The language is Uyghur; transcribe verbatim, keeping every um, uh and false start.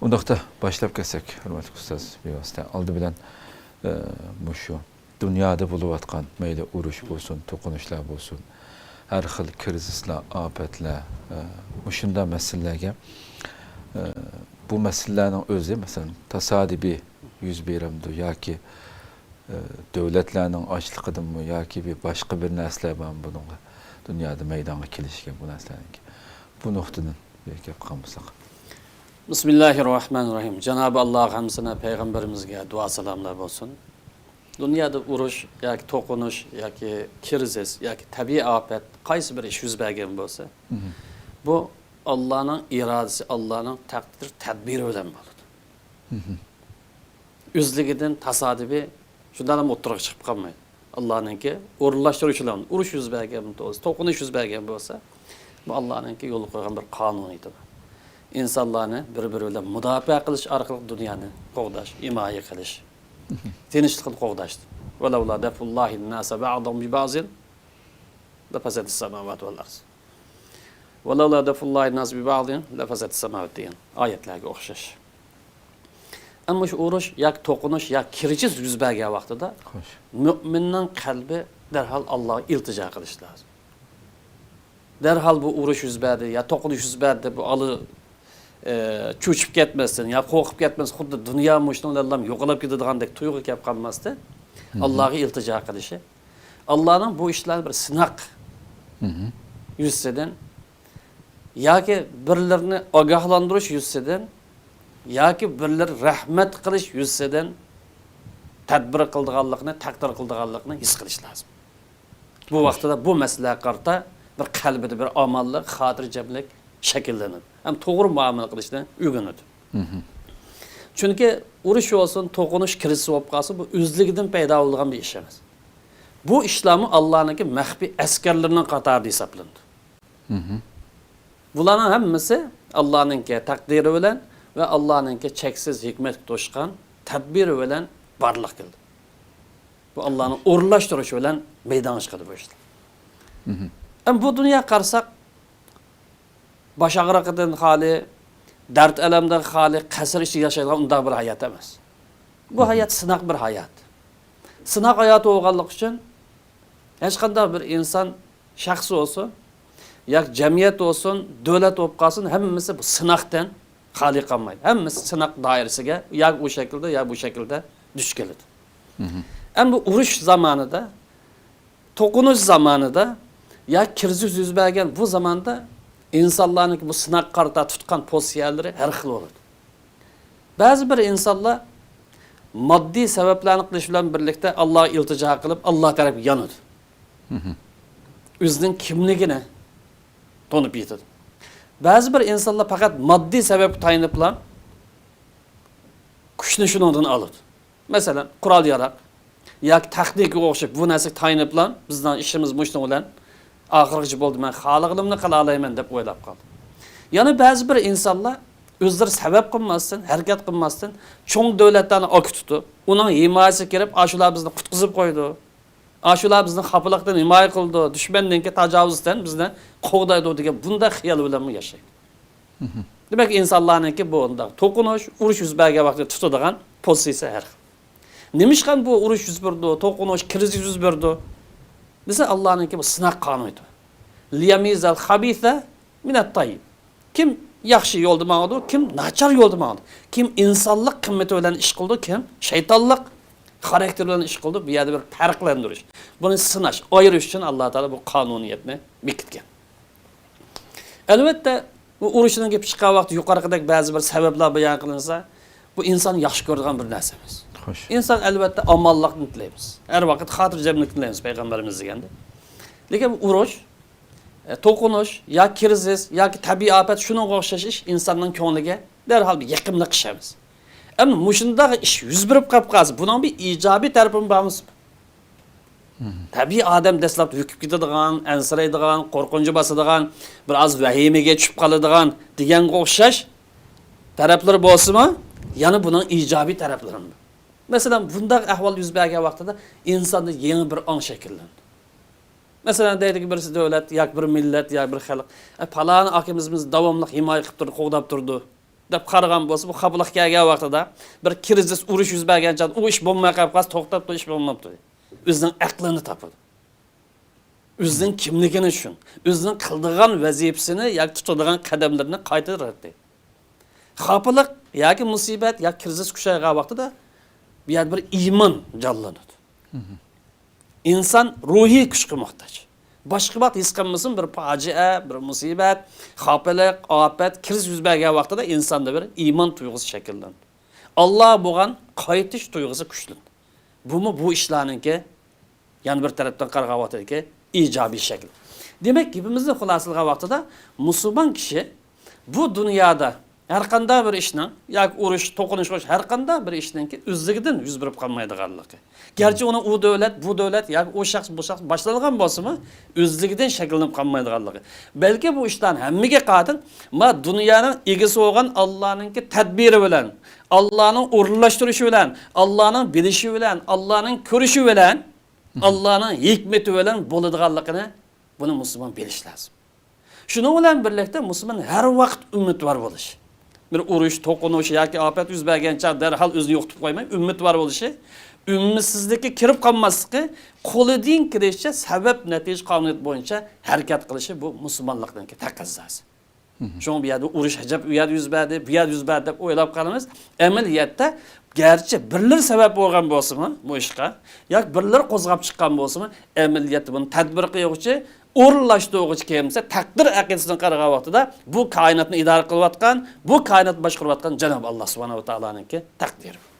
ئۇنداقتا باشلاپ كەتسەك، ھۆرمەتلىك ئۇستاز، بىۋاسىتە ئالدى بىلەن، ئە، مۇشۇ دۇنيادا بولۇۋاتقان، مەيلى ئۇرۇش بولسۇن، توقۇنۇشلار بولسۇن، ھەر خىل كىرىزىسلار، ئاپەتلەر، ئە، مۇشۇنداق مەسىلىلەرگە، ئە، بۇ مەسىلىلەرنىڭ ئۆزى، مەسىلەن، تاسادىپىي يۈز بېرەمدۇ ياكى، ئە، دۆلەتلەرنىڭ ئاچلىقىدىنمۇ ياكى بىر باشقا بىر نەرسىلەر بارمۇ بۇنىڭغا، دۇنيادا مەيدانغا كېلىشكە بۇ نەرسىلەرنىڭكى؟ بۇ نۇقتىدىن بىر گەپ قىلغان بولساق. بىسمىللاھىررەھمانىررەھىم. جانابى ئاللاغا ھەمدۇسانا پەيغەمبىرىمىزگە دۇئا سالاملار بولسۇن. دۇنيادا ئۇرۇش ياكى توقۇنۇش ياكى كىرىزىس ياكى تەبىئىي ئاپەت، قايسى بىر ئىش يۈز بەرگەن بولسا، مهم. بۇ ئاللانىڭ ئىرادىسى، ئاللانىڭ تەقدىر تەدبىرى بىلەن بولىدۇ. مهم. ئۆزلۈكىدىن تاسادىپىي شۇنداقلا ئوتتۇرىغا چىقىپ قالمايدۇ. ئاللانىڭكى ئورۇنلاشتۇرۇشى بىلەن ئۇرۇش يۈز بەرگەن بولسا، توقۇنۇش يۈز بەرگەن بولسا، بۇ ئاللانىڭكى يولغا قويغان بىر قانۇنىيىتى بار. ئىنسانلارنى بىر-بىرى بىلەن مۇداپىئە قىلىش ئارقىلىق دۇنيانى قوغداش، ھىمايە قىلىش، تىنچلىقنى قوغداش. ولولا دفع الله الناس بعضهم ببعض لفسدت السماوات والأرض. ولولا دفع الله الناس ببعضهم لفسدت السماوات دېگەن ئايەتلەرگە ئوخشاش. ئەمما شۇ ئۇرۇش ياكى توقۇنۇش ياكى كىرىزىس يۈز بەرگەن ۋاقتىدا، خوش، مۆمىننىڭ قەلبى دەرھال ئاللاغا ئىلتىجا قىلىشى لازىم. دەرھال بۇ ئۇرۇش يۈز بەردى يا توقۇنۇش يۈز بەردى، بۇ ئالا، ئە، چۆچۈپ كەتمەستىن يا قورقۇپ كەتمەستىن، خۇددى دۇنيا مۇشۇنىڭ بىلەنلا يوقىلىپ كېتىدىغاندەك تۇيغۇ كەپ قالماستىن، مهم. ئاللاغا ئىلتىجا قىلىشى. ئاللانىڭ بۇ ئىشلارنى بىر سىناق، مهم. يۈزىسىدىن ياكى بىرلىرىنى ئاگاھلاندۇرۇش يۈزىسىدىن ياكى بىرلىرى رەھمەت قىلىش يۈزىسىدىن تەدبىر قىلىدىغانلىقىنى، تەقدىر قىلىدىغانلىقىنى ھېس قىلىش لازىم. بۇ ۋاقتىدا بۇ مەسىلىگە قارىتا بىر قەلبىدە بىر ئامانلىق، خاتىرجەملىك شەكىللىنىدۇ. ھەم توغرا مۇئامىلە قىلىشنى ئۆگىنىدۇ. مهم. چۈنكى ئۇرۇش بولسۇن، توقۇنۇش، كىرىزىس بولۇپ قالسا، بۇ ئۆزلۈكىدىن پەيدا بولىدىغان بىر ئىش ئەمەس. بۇ ئىشلارمۇ ئاللانىڭكى مەخپىي ئەسكەرلىرىنىڭ قاتارىدا ھېسابلىنىدۇ. مهم. بۇلارنىڭ ھەممىسى ئاللانىڭكى تەقدىرى بىلەن ۋە ئاللانىڭكى چەكسىز ھېكمەتكە توشقان تەدبىرى بىلەن بارلىققا كېلىدۇ. بۇ ئاللانىڭ ئورۇنلاشتۇرۇشى بىلەن مەيدانغا چىقىدۇ بۇ ئىشلار. مهم. ئەمما بۇ دۇنياغا قارىساق، باش ئاغرىقىدىن خالىي، دەرد ئەلەمدىن خالىي، قەسىر ئىچىدە ياشايدىغان ئۇنداق بىر ھايات ئەمەس. بۇ ھايات سىناق بىر ھايات. سىناق ھاياتى بولغانلىقى ئۈچۈن ھېچقانداق بىر ئىنسان، شەخس بولسۇن ياكى جەمئىيەت بولسۇن، دۆلەت بولۇپ قالسۇن، ھەممىسى بۇ سىناقتىن خالىي قالمايدۇ. ھەممىسى سىناق دائىرىسىگە يا ئۇ شەكىلدە يا بۇ شەكىلدە دۇچ كېلىدۇ. مهم. ئەمما بۇ ئۇرۇش زامانىدا، توقۇنۇش زامانىدا يا كىرىزىس يۈز بەرگەن بۇ زاماندا ئىنسانلارنىڭكى بۇ سىناققا قارىتا تۇتقان پوزىتسىيەلىرى ھەر خىل بولىدۇ. بەزى بىر ئىنسانلار ماددىي سەۋەبلەرنى قىلىش بىلەن بىرلىكتە ئاللاغا ئىلتىجا قىلىپ، ئاللا تەرەپكە يانىدۇ. مهم. ئۆزىنىڭ كىملىكىنى تونۇپ يېتىدۇ. بەزى بىر ئىنسانلار پەقەت ماددىي سەۋەبكە تايىنىپلا كۈچنى شۇنىڭدىن ئالىدۇ. مەسىلەن، قورال-ياراغ ياكى تېخنىكىغا ئوخشاپ بۇ نەرسىگە تايىنىپلا، بىزنىڭ ئىشىمىز مۇشۇنىڭ بىلەن ئاخىرغىچە بولدى، مەن خالىغىنىمنى قىلالايمەن دەپ ئويلاپ قالدى. يەنە بەزى بىر ئىنسانلار ئۆزلىرى سەۋەب قىلماستىن، ھەرىكەت قىلماستىن، چوڭ دۆلەتلەرنى ئاكا تۇتۇپ، ئۇنىڭ ھىمايىسىگە كىرىپ، ئاشۇلار بىزنى قۇتقۇزۇپ قويىدۇ، ئاشۇلار بىزنى خاپىلىقتىن ھىمايە قىلىدۇ، دۈشمەننىڭكى تاجاۋۇزىدىن بىزنى قوغدايدۇ دېگەن بۇنداق خىيال بىلەنمۇ ياشايدۇ. مهم. دېمەك، ئىنسانلارنىڭكى بۇ ئۇنداق توقۇنۇش، ئۇرۇش يۈز بەرگەن ۋاقتىدا تۇتىدىغان پوزىتسىيىسى ھەر خىل. نېمىشقا بۇ ئۇرۇش يۈز بېرىدۇ، توقۇنۇش، كىرىزىس يۈز بېرىدۇ دېسە، ئاللانىڭكى بۇ سىناق قانۇنىيىتى. لىيەمىزەل خەبىسە مىنەت تەييىب. كىم ياخشى يولدا ماڭىدۇ، كىم ناچار يولدا ماڭىدۇ، كىم ئىنسانلىق قىممىتى بىلەن ئىش قىلىدۇ، كىم شەيتانلىق خاراكتېر بىلەن ئىش قىلىدۇ، بۇ يەردە بىر پەرقلەندۈرۈش. بۇنى سىناش، ئايرىش ئۈچۈن ئاللا تائالا بۇ قانۇنىيەتنى بېكىتكەن. ئەلۋەتتە، بۇ ئۇرۇشنىڭ گېپى چىققان ۋاقىتتا يۇقىرىقىدەك بەزى بىر سەۋەبلەر بايان قىلىنسا، بۇ ئىنسان ياخشى كۆرىدىغان بىر نەرسە ئەمەس. خوش. ئىنسان، ئەلۋەتتە، ئامانلىقنى تىلەيمىز. ھەر ۋاقىت خاتىرجەملىكنى تىلەيمىز، پەيغەمبىرىمىز دېگەندەك. لېكىن بۇ ئۇرۇش، ئە، توقۇنۇش يا كىرىزىس ياكى تەبىئىي ئاپەت، شۇنىڭغا ئوخشاش ئىش ئىنساننىڭ كۆڭلىگە دەرھال بىر يېقىملىق ئىش ئەمەس. ئەمما مۇشۇنداق ئىش يۈز بېرىپ قاپ قالسا، بۇنىڭ بىر ئىجابىي تەرىپىمۇ بارمۇ؟ تەبىئىي ئادەم دەسلەپتە ھۆكۈپ كېتىدىغان، ئەنسىرەيدىغان، قورقۇنچى باسىدىغان، بىر ئاز ۋەھىمىگە چۈشۈپ قالىدىغان دېگەنگە ئوخشاش تەرەپلىرى بولسىمۇ، يەنە بۇنىڭ ئىجابىي تەرەپلىرىمۇ بار. مەسىلەن، بۇنداق ئەھۋال يۈز بەرگەن ۋاقتىدا ئىنساندا يېڭى بىر ئاڭ شەكىللىنىدۇ. مەسىلەن، دەيدىكى، بىرسى دۆلەت ياكى بىر مىللەت ياكى بىر خەلق، «ئە، پالانى ئاكىمىز بىزنى داۋاملىق ھىمايە قىلىپ تۇرىدۇ، قوغداپ تۇرىدۇ» دەپ قارىغان بولسا، بۇ خاپىلىق كەلگەن ۋاقتىدا، بىر كىرىزىس، ئۇرۇش يۈز بەرگەن چاغدا ئۇ ئىش بولماي قېلىپ قالسا، توختاپتۇ، ئىش بولماپتۇ. ئۆزىنىڭ ئەقلىنى تاپىدۇ. ئۆزىنىڭ كىملىكىنى چۈشىنىدۇ. ئۆزىنىڭ قىلىدىغان ۋەزىپىسىنى ياكى تۇتىدىغان قەدەملىرىنى قايتا رەتلەيدۇ. خاپىلىق ياكى مۇسىبەت ياكى كىرىزىس كۈچەيگەن ۋاقتىدا بۇ يەردە بىر ئىمان جانلىنىدۇ. ئىنسان روھىي كۈچكە موھتاج. باشقا ۋاقىت ھېس قىلمىسۇن، بىر پاجىئە، بىر مۇسىبەت، خاپىلىق، ئاپەت، كىرىزىس يۈز بەرگەن ۋاقتىدا ئىنساندا بىر ئىمان تۇيغۇسى شەكىللىنىدۇ. ئاللاغا بولغان قايتىش تۇيغۇسى كۈچلىنىدۇ. بۇمۇ بۇ ئىشلارنىڭكى يەنە بىر تەرەپتىن قارىغان ۋاقتىدىكى ئىجابىي شەكلى. دېمەك، گېپىمىزنى خۇلاسىلىغان ۋاقتىدا، مۇسۇلمان كىشى بۇ دۇنيادا ھەر قانداق بىر ئىشنىڭ، ياكى ئۇرۇش، توقۇنۇش، ھەر قانداق بىر ئىشنىڭكى ئۆزلۈكىدىن يۈز بېرىپ قالمايدىغانلىقى. گەرچە ئۇنىڭ ئۇ دۆلەت، بۇ دۆلەت ياكى ئۇ شەخس، بۇ شەخس باشلانغان بولسىمۇ، ئۆزلۈكىدىن شەكىللىنىپ قالمايدىغانلىقى. بەلكى بۇ ئىشلارنىڭ ھەممىگە قاتىل، ما دۇنيانىڭ ئىگىسى بولغان ئاللانىڭكى تەدبىرى بىلەن، ئاللانىڭ ئورۇنلاشتۇرۇشى بىلەن، ئاللانىڭ بىلىشى بىلەن، ئاللانىڭ كۆرۈشى بىلەن، ئاللانىڭ ھېكمىتى بىلەن بولىدىغانلىقىنى بۇنى مۇسۇلمان بىلىشى لازىم. شۇنىڭ بىلەن بىرلىكتە مۇسۇلمان ھەر ۋاقىت ئۈمىدۋار بولۇشى. بىر ئۇرۇش، توقۇنۇش ياكى ئاپەت يۈز بەرگەن چاغ دەرھال ئۆزىنى يوقىتىپ قويماي، ئۈمىدۋار بولۇشى. ئۈمىدسىزلىككە كىرىپ قالماسلىقى، قولىدىن كېلىشىچە سەۋەب نەتىجە قانۇنىيىتى بويىچە ھەرىكەت قىلىشى بۇ مۇسۇلمانلىقنىڭكى تەقەززاسى. شۇڭا بۇ يەردە ئۇرۇش ئەجەب ئۇ يەردە يۈز بەردى، بۇ يەردە يۈز بەردى دەپ ئويلاپ قالىمىز. ئەمەلىيەتتە، گەرچە بىرلىرى سەۋەب بولغان بولسىمۇ بۇ ئىشقا، ياكى بىرلىرى قوزغاپ چىققان بولسىمۇ، ئەمەلىيەتتە بۇنى تەدبىر قىلغۇچى، ئورۇنلاشتۇرغۇچى كىم دېسە، تەقدىر ئەقىدىسىدىن قارىغان ۋاقتىدا بۇ كائىناتنى ئىدارە قىلىۋاتقان، بۇ كائىناتنى باشقۇرۇۋاتقان جانابى ئاللا سۇبھانەھۇ ۋە تائالانىڭكى تەقدىرى.